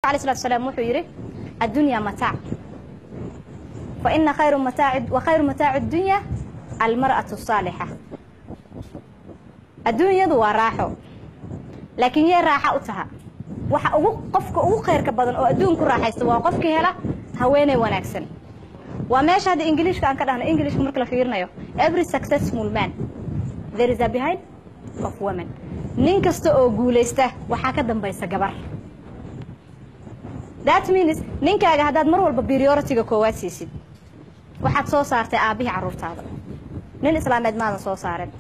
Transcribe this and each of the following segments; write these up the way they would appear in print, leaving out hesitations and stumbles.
Calayhi salaatu wasalaam wuxuu yidhi: "Addunya mataac, fa ina khayru mataaci wa khayru mataaci addunya almar'atu asaalixa." Adduunyadu waa raaxo, laakiin yee raaxa u taha? Waxa ugu qofka ugu khayrka badan oo adduun ku raaxaysta waa qofkii hela haweeney wanaagsan. Waa meesha hadda Ingiliishka aan ka dhahno, Englishka marka la fiirinayo, "Every successful man, there is a behind of women." Nin kasta oo guulaysta waxaa ka dambaysa gabar. That means ninkaaga haddaad mar walba priority-ga koowaad siisid, waxaad soo saartay aabbihii carruurtaada. Nin islaameed maadan soo saaren.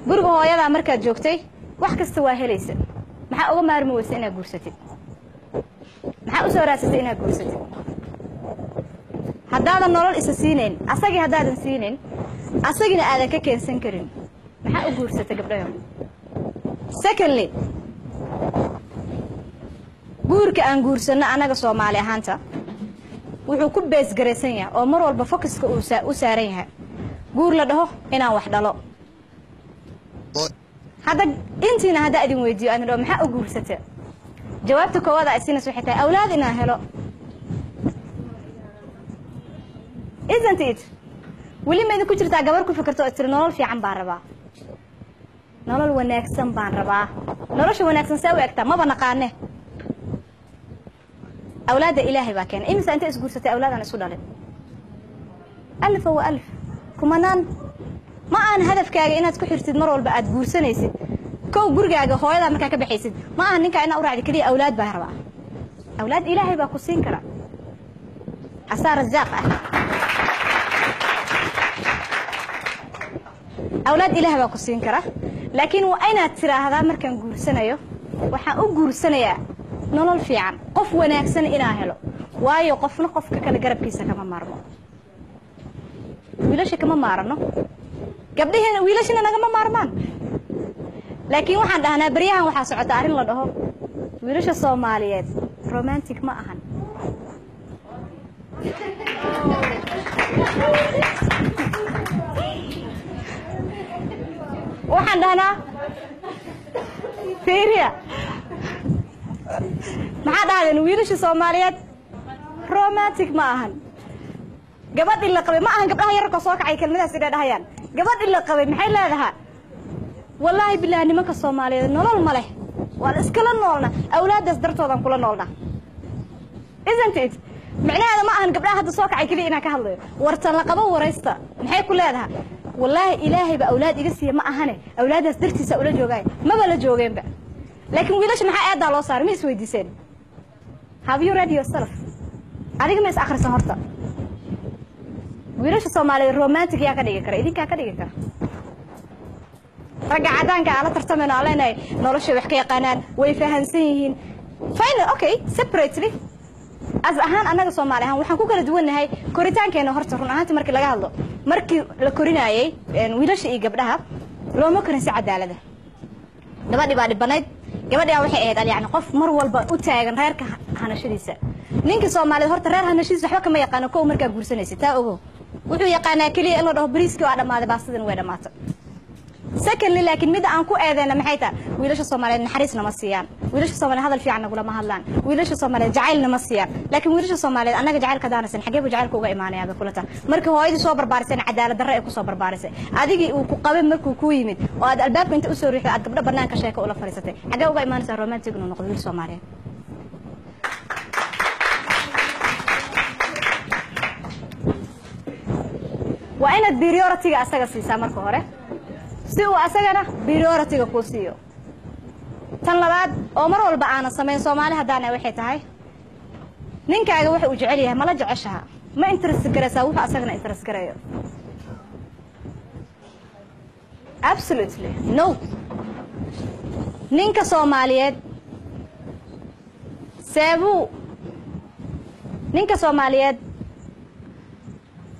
Guriga hooyadaa markaad joogtay wax kasta waa helaysa. Maxaa uga maarmi weysa inaad guursatid? Maxaa usoo raadsatay inaad guursatid haddaadan nolol isa siinayn asagii, haddaadan siinayn asagina aadan ka keensan karin? Maxaa u guursatay, gabdhayo? Secondly, guurka aan guursanno annaga Soomaali ahaanta wuxuu ku base garaysan yahay oo mar walba focus-ka uu u saaran yahay guur la dhaho inaan wax dhalo. Hadda intiina haddaa idin weydiiyo, aan dhaho, "Maxaa u guursata?" jawaabta koowaad ay siinaysa waxay tahay awlaad inaan helo, isn't it? Weli ma idinku jirtaa gabar ku fikirto oo tiri, "Nolol fiican baan rabaa, nolol wanaagsan baan rabaa"? Nolosha wanaagsan see u egtaa? Maba naqaane. Awlaadda Ilaahay baa keenay. Imisa inta isguursatay awlaad aan isu dhalin? Alfa wa alf, kumanaan. Ma aan hadafkaaga inaad ku xirtid mar walba aad guursanaysid. Kow, gurigaaga hooyadaa markaa ka baxaysid, ma aha ninkaa inaa u raacdi keliya awlaad baa rabaa. Awlaad Ilaahay baa ku siin kara, asaa rasaaq ah. Awlaad Ilaah baa ku siin kara, laakiin waa inaad tiraahdaa, "Markaan guursanayo waxaan u guursanayaa nolol fiican, qof wanaagsan inaa helo." Waayo, qofna qofka kale garabkiisa kama maarmo. Wiilasha kama maarano, gabdhihiina wiilashina nagama maarmaan. Laakiin waxaan dhahnaa, baryahan waxaa socota arrin la dhaho wiilasha Soomaaliyeed romantic ma ahan. Waxaan dhahnaa, fiiriya, maxaa dhahdeen? Wiilasha Soomaaliyeed romantic ma ahan. Gabadhii la qabay, ma ahan gabdhaha yararkoo soo kacay kelmadaas inay dhahayaan. Gabadhii la qabay maxay leedahaa? "Wallaahi bilahi, nimanka Soomaaliyeed nolol ma leh, waan iskala noolna, awlaaddaas dartoodaan kula noolna," isn't it? Micnaheeda ma ahan gabdhaha hadda soo kacay keliya inaan ka hadlayo. Wartan la qabo waraysta, maxay ku leedahay? "Wallaahi Ilaahayba awlaad iga siiya, ma ahane awlaaddaas dartiisa ula joogaay, maba la joogeenba." Laakiin wiilasha maxaa eedaa loo saaray? Ma isweydiiseen? Have you read yourself? Adiga ma is akhrisan horta? Wiilasha Soomaaliyeed romantic yaa ka dhigi kara? Idinkaa ka dhigi kara. Ragga caddaanka aan la tartamayno, aan leenahay noloshay wax ka yaqaanaan, way fahansan yihiin, final, okay. Separately, as ahaan annaga Soomaali ahaan waxaan ku kala duwannahay koritaankeena. Horta run ahaantii markii laga hadlo, markii la korinaayey wiilasha iyo gabdhaha looma korin si cadaalada. Gabadhii baa dhibanayd. Gabadhi baa waxay ahayd yani qof mar walba u taagan reerka hanashadiisa. Ninka Soomaaliyeed horta reer hanashadiisa waxba kama yaqaano. Kow, markaa guursanaysa taa ogow, wuxuu yaqaanaa keliya in la dhaho, "Bariiskii waa dhammaaday, baastadina way dhammaatay." Secondly, laakiin midda aan ku eedeyna maxay tahay? Wiilasha Soomaaliyeed naxariis nama siiyaan, wiilasha Soomaaliyeed hadal fiican nagulama hadlaan, wiilasha Soomaaliyeed jacayl nama siiyaan. Laakiin wiilasha Soomaaliyeed annaga jacaylka daanasan, xagee buu jacaylka uga imaanayaa bay kula tahay? Markii hooyadii soo barbaarisayna cadaalad darro ay ku soo barbaarisay, adigii uu ku qabay markuu ku yimid oo aad albaabka inta usoo riixday aad gabdho banaanka sheeko ula fadhiisatay, xagee uga imaanaysaa romantic inuu noqdo wiil Soomaaliyeed? Waa inaad priority-ga asaga siisaa marka hore, si uu asagana priority-ga kuu siiyo. Tan labaad oo mar walba aanan samayn Soomaali haddaana waxay tahay, ninkaaga waxa uu jecel yahay mala jeceshaha? Ma interest garaysaa wuxuu asagana interest garayo? Absolutely no. Ninka Soomaaliyeed seebuu ninka Soomaaliyeed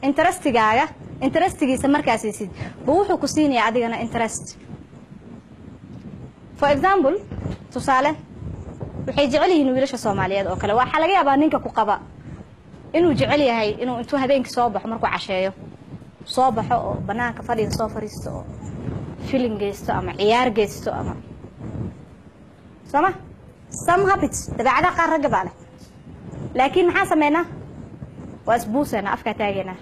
interest-igaaga interest-igiisa markaa siisid buu wuxuu ku siinayaa adigana interest. For example, tusaale, waxay jecel yihiin wiilasha Soomaaliyeed oo kale, waxaa laga yaabaa ninka ku qaba inuu jecel yahay inuu intuu habeenkii soo baxo, markuu casheeyo soo baxo oo banaanka fadhiga soo fadhiisto oo filin geysto ama ciyaar geysto ama sooma. Some habits, dabeecadaha qaar ragga baa leh, laakiin maxaa sameynaa? Waa isbuuseynaa, afkaa taageynaa,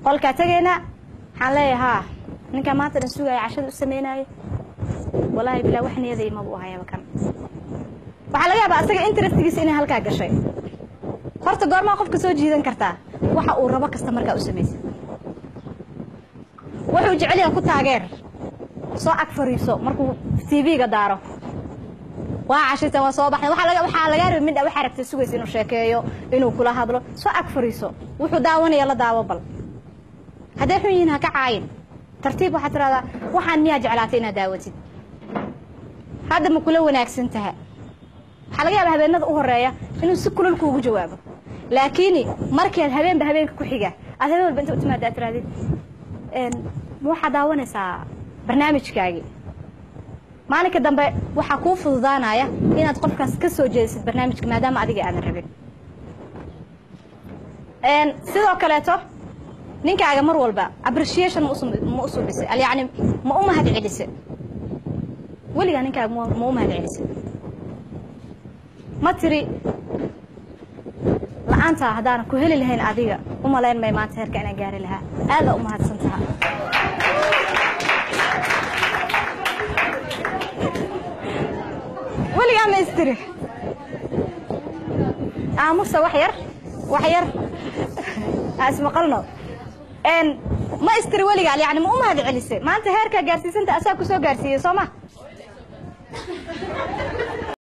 qolkaa tegaynaa. Waxaan leeyahay, haa, ninkaa maanta dhan sugaya, cashada u sameynaayo, walaahi bilaa wax niyada imaba u hayaba. Kan waxaa laga yaabaa asaga interest-igiisa inay halkaa gashay. Horta goormaa qofka soo jiidan kartaa? Waxa uu rabo kasta markaa u samaysa, wuxuu jecel yahay ku taageer, soo ag fariiso markuu TV-ga daaro. Waa cashirta, waa soo baxday, waxaa lagaa rabay midha waxaa rabtay sugaysa inuu sheekeeyo, inuu kula hadlo. Soo ag fariiso, wuxuu daawanaya la daawo. Bal hadday xun yihiin ha ka caayin, tartiib waxaad tiraahdaa, "Waxaan miyaa jeclaatay inaad daawatid? Hadda ma kula wanaagsan taha?" Waxaa laga yaabaa habeenada u horeeya inuu si kulal kuugu jawaabo, laakiin markeed habeenba habeenka ku xiga aad habeen walba inta u timaada aad tirahdid, "Ma waxaad daawanaysaa barnaamijkaagii?" Maalinka dambe waxaa kuu fududaanaya inaad qofkaas ka soo jeedisid barnaamijka, maadaama adiga aadan rabin. Sidoo kaleeto, ninkaaga mar walba appreciation ma u subisay? Yacni ma u mahad celise weligaa? Ninkaaga ma u mahad celise? Ma tiri, "La-aantaa haddaanan ku heli lahayn adiga, u malayn may maanta heerka inaan gaari lahaa, aadaa u mahadsan taha"? Weligaa ma istiri? Aamusa wax yar, wax yar ismaqalno. Ma istiri weligaa? Yani ma u mahad celisay maanta heerkaa gaarsiisanta asaa kusoo gaarsiiyey, soo ma?